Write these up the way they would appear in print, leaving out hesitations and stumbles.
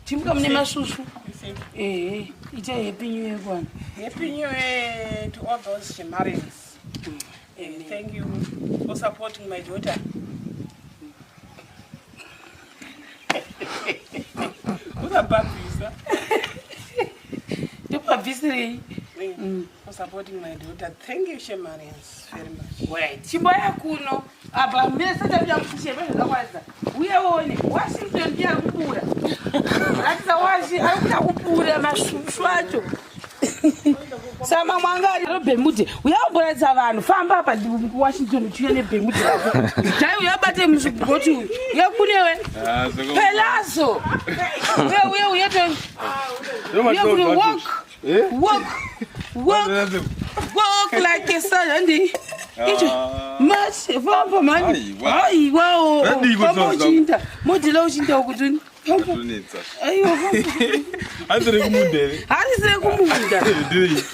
Chimuka mune masvusvu. Ehe, ita happy new year kwana. Happy new year to all those Shemarians. Thank you for supporting my daughter. Usabhabhisa. Ndopabvisirei? For supporting my daughter. Thank you, Shemarians, very much. Right. Chimboya kuno. Apa mese takuda kuchishe zvakakwanisa. Uye one, Washington ndiye ari kupura. Ratidza Washi ari kuda kupura masvusvu acho. Sama mwanga ari bhemude. Uya umboratidza vanhu famba apa Washington uchiuya nebhemude rako. Dai uya bate muzvigoti uyu. Uya kunewe. Pelazo. Uya uya uya to. Uya kune walk. Walk. Walk. Walk like a son handi. Icho. Much famba mani. Aiwa. Famba uchiinda. Modela uchinda kuti. Aiwa. Handiri kumunda here? Handisire kumunda. Ndiri.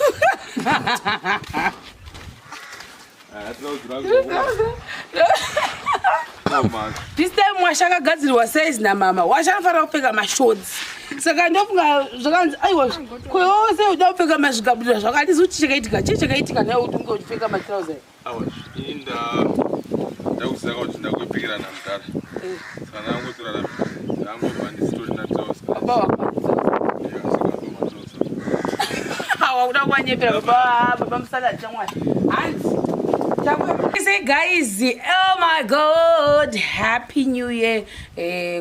This time washa akagadzirwa size namama. Washa anofanira kupfeka mashorts. Saka ndofunga zvakanzi aiwa kwose uda kupfeka mazvikabudura zvakati zuti chakaitika. Chii chakaitika naye kuti unge uchipfeka matrousers? Awa, ini ndakuziva kuti ndakuipikira namudhara. Saka ndangotora ndangobva ndisitori natrousers. Baba wako. Wakuda kuwanyepera baba baba musala chamwari. Hanzi. Say guys, oh my god, happy new year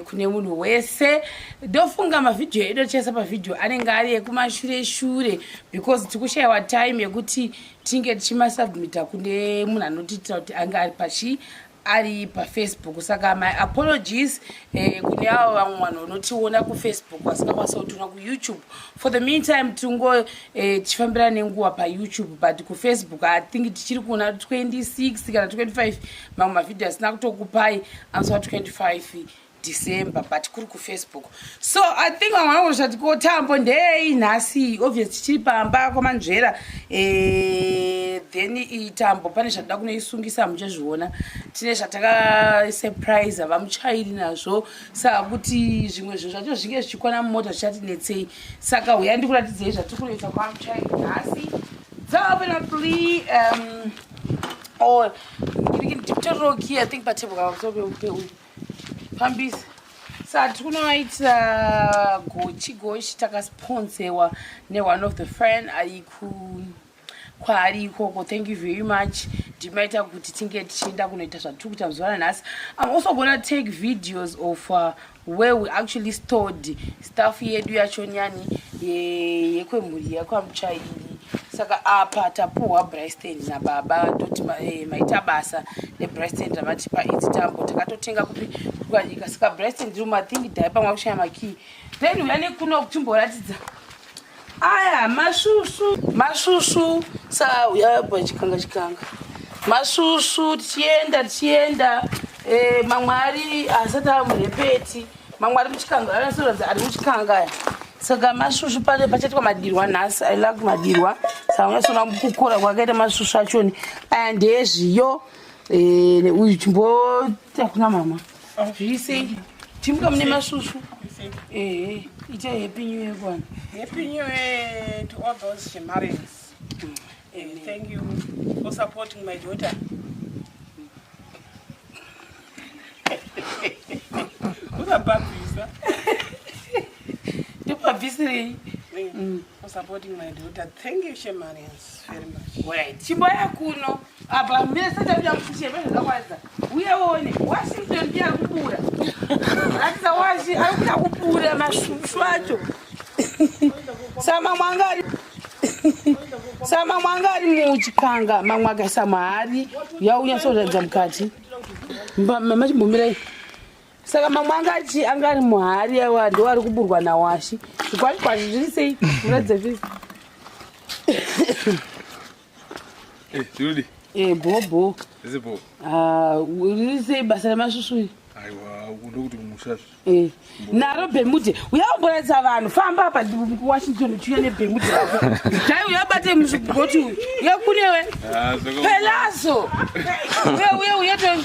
kune munhu wese. Ndofunga mavhidhiyo edu tichaisa pavhidhiyo anenge ari ekumashure shure because tikushaiwa time yekuti tinge tichimasubmita kune munhu anotiitira kuti ange ari pachi ari pafacebook. Saka my apologies kune avo vamwe vanhu vanotiona kufacebook vasingakwanisa kutiona kuyoutube. For the meantime tingo tichifambira nenguva payoutube, but kufacebook I think tichiri kuona 26 kana 25 mamwe mavhidhiyo asina kutokupai amusi wa 25 December, but kuri kufacebook. So I think vamwe vanongosvati ko tambo ndei nhasi, obvious tichiri pamba kwamanzvera. Then itambo pane zvatoda kunoisungisa, muchazviona tine zvatakasurprise vamuchairi nazvo, saka kuti zvimwe zvinhu zvacho zvinge zvichikwana mumota zvichatinetsei. Saka uya ndikuratidzei zvatiri kunoita kwamuchairi nhasi. Definitely oh, ndikutororoki I think patable kapamusoro pambisa. Saka tiri kunovaitira gochi gochi, takasponsewa neone of the friend ari kwaari ikoko. Thank you very much, ndimaita kuti tinge tichienda kunoita zvatiri kuita muzuva ranhasi. I'm also gonna take videos of where we actually stored stuff yedu yachonyani yekwemhuri yekwamuchairi. Saka apa tapuhwa braai stand nababa, toti maita basa nebraai stand ramatipa. Idzi tambo takatotenga kupi? Kukanyika. Saka braai stand riri mathing dhai pamwe kushaya makii. Then uya nekuno kuchimboratidza aya masvusvu masvusvu. Saka uya chikanga chikanga masvusvu, tichienda tichienda mamwe ari asati amurepeti, mamwe ari muchikanga, anosoratidza ari muchikanga aya. Saka masvusvu pane pachaitwa madirwa nhasi. I like madirwa, saka unyatsoona kukora kwakaita masvusvu achoni. Aya ndezviyo. Uyu chimboita kuna mama zvirisei. Chimuka mune masvusvu. Ehe, ita happy new year kwana. Happy new year to all those Shemarians. Thank you for supporting my daughter. Usabhabhisa. Ndopabvisirei? For supporting my daughter. Thank you, Shemarians, very much. Right. Chimboya kuno. Apa mese takuda kuchishe zvakakwanisa. Uye one, Washington ndiye ari kupura. Ratidza Washi ari kuda kupura masvusvu acho. Saka mamwe anga ari saka mamwe anga ari muchikanga, mamwe akaisa muhari. Uya unyatsoratidza mukati. Mama chimbomirai. Saka mamwe anga achi anga ari muhari awa ndo ari kuburwa nawashi. Zvikwati kwacho zviri sei? Muratidza zviri. Zvirudi? Bho bho. Zvese bho. Ah, riri sei basa remasvusvu iri? Aiwa, ndokuti kumusha. Naro bhemude. Uya umboratidza vanhu famba apa Washington uchiuya nebhemude rako. Dai uya bate muzvigoti uyu. Uya kunewe. Pelazo. Uya uya uya to.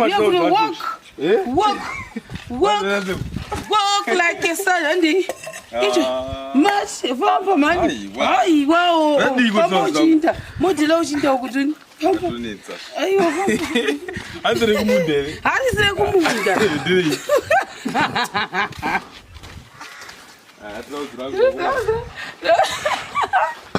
Uya kune walk. Walk. Walk. Walk like a son handi. Icho. Ah. March famba mani. Aiwa. Aiwa. Radiko Famba zvazo. uchiinda. Modhila uchiinda kuti. Famba. Zvinetsa. Aiwa famba. Hanzi rekumunda here? Harisi rekumunda. Ndiri. Ah, trouser rangu.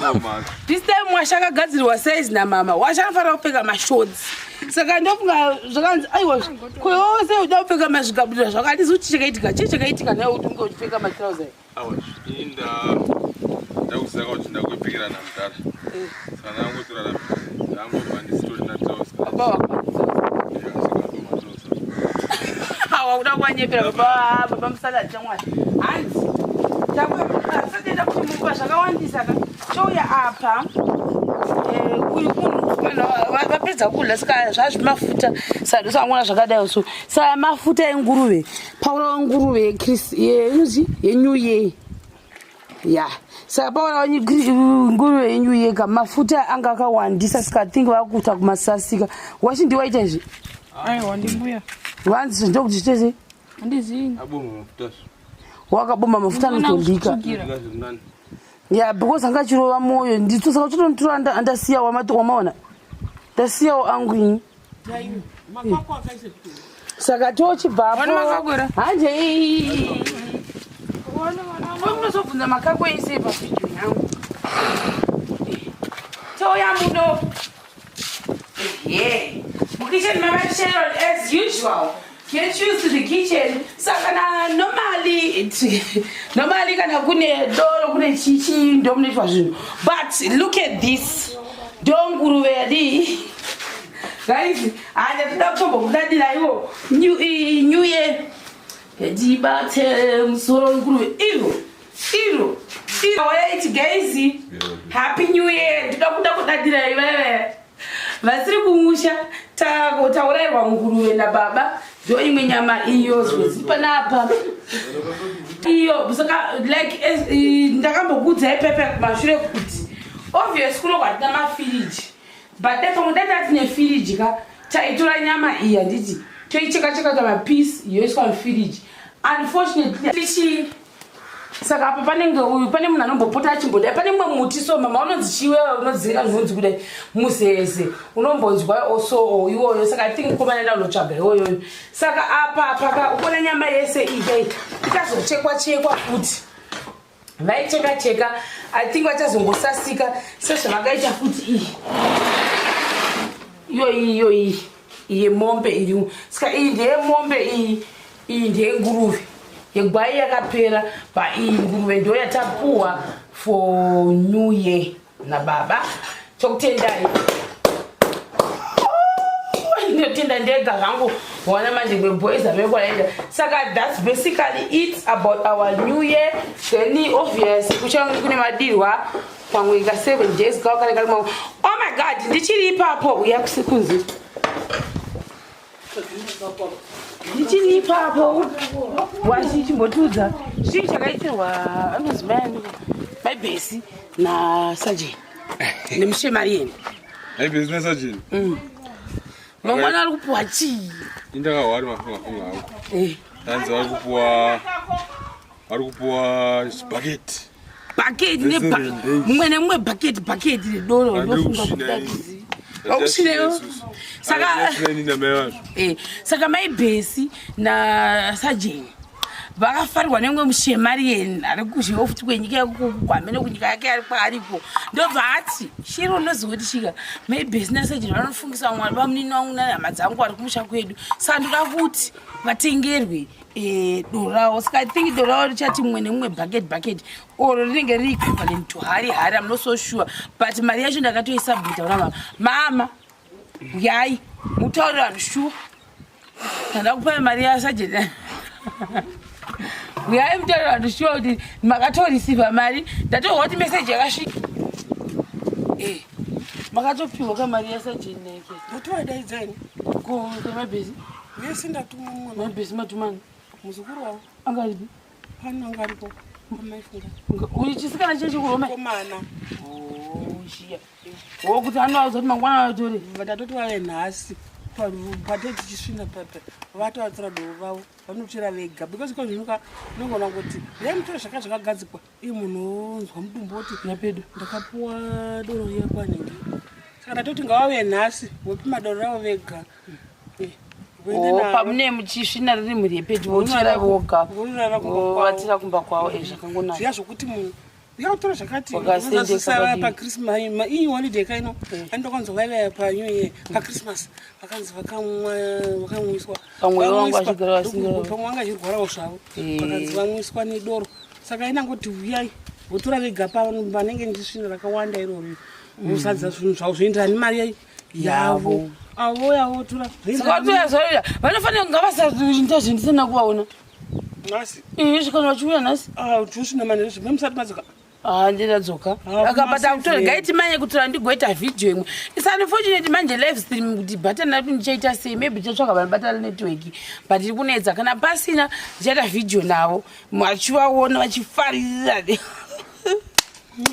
Oh, man. This time washa akagadzirwa size namama. Washa anofanira kupfeka mashorts. Saka ndofunga zvakanzi aiwa kwewose uda kupfeka mazvikabudura zvakati kuti chakaitika chii chakaitika naye kuti unge uchipfeka matrauza. Awa, ini ndakuziva kuti ndakuipikira namudhara. Saka ndangotora ndangobva ndisitorina trouser. Baba wako. Yeah, saka ndo matrauser. Wakuda kuwanyepera baba baba musala chamwari. Hanzi takuya kuti mupa zvakawandisa ka chouya apa uyu munhu vanhu vapedza kudya saka zvazvimafuta saka ndosangona zvakadai so saka mafuta enguruve paurawa nguruve inonzi yenew year ya saka paurawa nguruve yenew year ka mafuta anga akawandisa saka think vakuta kumasasika wachi ndiwaita izvi Aiwa ndimbuya. vanzi ndokuti zvitese Handizivi. Aboma mafuta. wakabomba mafuta anotolika Ndikazvinani. ya because anga achirova mwoyo ndito saka uchitonotora andasiya wamaona ndasiyawo angu ini Makako akaisa saka tochibvapo Wana makagwera? hanje unozobvunza makako ese pavhidhiyo yangu touya muno. Ehe, mukitchen mama Sharon as usual. Get used to the kitchen. Saka na normally kana kune doro, kune chichi, ndo munoitwa zvinhu. But look at this, ndo nguruve yadii guys. Handa toda kutombokudadira iwo new year yatibate musoro wenguruve iro iro iro. Wayaiti guys, happy new year. Ndoda kuda kudadira iveve vasiri kumusha. Taurayirwa nguruve nababa, ndo imwe nyama iyo zvoziri panapa iyo. Saka like ndakambokuudzai pepe kumashure kuti obvious kuno kwatina mafiriji, but dai pamwe dai tatine firiji ka, taitora nyama iyi handiti toicheka cheka kamapisi yoiswa mufiriji. Unfortunately chii, saka apa panenge uyu pane munhu anombopota achimbodai pane mumwe muti. So mama unonzi chiwewe unodzinga zvinonzi kudai muzeze unombonzwa oso iwoyo. Saka I think mukomana enda unotsvaga iwoyoyo. Saka apa paka ukona nyama yese iyi ikazochekwa chekwa futi, vaicheka cheka. I think vachazongosasika sezvavakaita futi iyi iyoyi iyoyi yemombe iri. Saka iyi ndeyemombe iyi, iyi ndeyenguruve. Yegwai yakapera, pa iyi nguruve ndo yatapuwa for new year nababa. Chokutendai, ndinotenda ndega zvangu. Waona manje kweboys amekwaenda. Saka that's basically it about our new year. Then obvious kuchange kune madirwa pamwe ka 7 days kawakare kari mamwe. Oh my God, ndichiri ipapo, uya kusikunzi ndichiri ipapo. Wachichimbotiudza chii chakaitirwa anonzi mai maibhesi nasajeni nemushemariyeni? Maibhesi nasajeni. Mangwana ari kupuwa chii? Indakahwari mafunga funga hangu. Tanzi vari kupuwa chibhaketi. Bhaketi. Vese rendechi. Mumwe nemumwe bhaketi bhaketi redoro. Handiri Ndofunga kusvina kuti ini. Wakusvinewo? Saka namai vazvo. Saka maibhesi nasajeni vakafarirwa nemumwe mushemariyeni ari kuzviwo futi kwenyika yekukwamene kunyika yake ari kwaariko. Ndobva ati shiri unoziva kuti chika maibhesi nasajeni vanofungisa vamwe vamunini vangu nehama dzangu vari kumusha kwedu, saka ndoda kuti vatengerwe doro ravo. Saka I think doro ravo richati mumwe nemumwe bucket bucket oro rinenge riri equivalent to hari hari. I'm not so sure, but mari yacho ndakatoisubmita kuna mama. Mama, uyai mutaurire vanhu shuwa kana kupai mari yasajeni. Uyai mutaurire vanhu shuwa kuti makatoreceiva mari. Ndatohwa kuti meseji yakasvika. Makatopiwa kamari yasajeni neke? Ndotovadaidzani. Ko mabhesi? Vese ndatuma mwana. Mabhesi matumani? Muzukuru wavo. Angaripi? Pano anga aripo pamaifunga. Uyu chisikana chechikuroma? Komana. Shiya wokuti anoauza kuti mangwana vatore. Ndatoti vave nhasi. Pate tichisvina papa vatovatora doro ravo vanotora vega because iko zvino unogona kuti dai mutore zvaka zvakagadzikwa iye munhu onzwa mudumbu oti Napedo. Ndakapuwa doro riya kwanhingi, saka ndatoti ngavauye nhasi vopima doro ravo vega. Voenda Oh, naro. Pamune muchisvina riri mhuri yepedu vochera voga. Vonorara kumba kwavo. Vovatira kumba kwavo, zvakangonaka. Zviya zvokuti munhu uyakutora zvakati Wakasendeka padini. pachristmas iyi holiday kaino andokanzi vaiva panew year, pachristmas vakanzi vakamwa, vakamwiswa. Pamwe vanga Vamwiswa, vachigara vasinga- pamwe vanga vachirwarawo zvavo. Vakanzi vamwiswa nedoro, saka inangoti uyai votora vega panenge ndisvina rakawanda irori, vosadza zvinhu zvavo zvoenderana nemari yavo. Yavo. Avo yavotora. Saka vatoya zvaoya vanofanira kunga vasaita zvindisina kuvaona. Nhasi. Izvi kana vachiuya nhasi. Tusvina manheru zvimwe musati madzoka. Ah, ndinadzoka. Ah, Akabata kuma kutora seven. gaiti manye kutora ndigoita vhidhiyo imwe. Its unfortunate manje live stream kuti bhatani rapi ndichaita sei, maybe tichatsvaka vanobata network, but iri kunetsa. Kana pasina ndichaita vhidhiyo navo vachivaona vachifarira.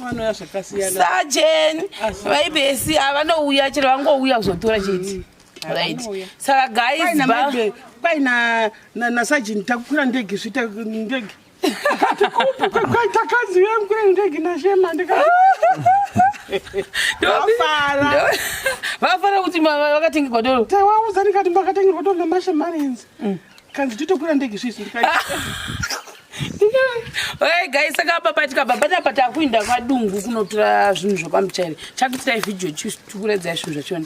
Vanoya zvakasiyana. Sajen Asi- vaibesi vanouya chero vangouya kuzotora chete, right? Vanouya. Saka guys, Kwaina maybe kwaina nasajini takukwira ndege zvita ndege. Akati kupi takazi mukwira ndege nashema ndikati vafara. Vafara kuti vakatengerwa doro. Tawaudza ndikati mbakatengerwa doro namashemanenzi kanzi titokwira ndege zvizvi ndikati. Okay guys, saka apa patikabva panapa takuinda kwadungu kunotora zvinhu zvekwamuchairi. Chakuitirai vhidhiyo tikuredzai zvinhu zvachona.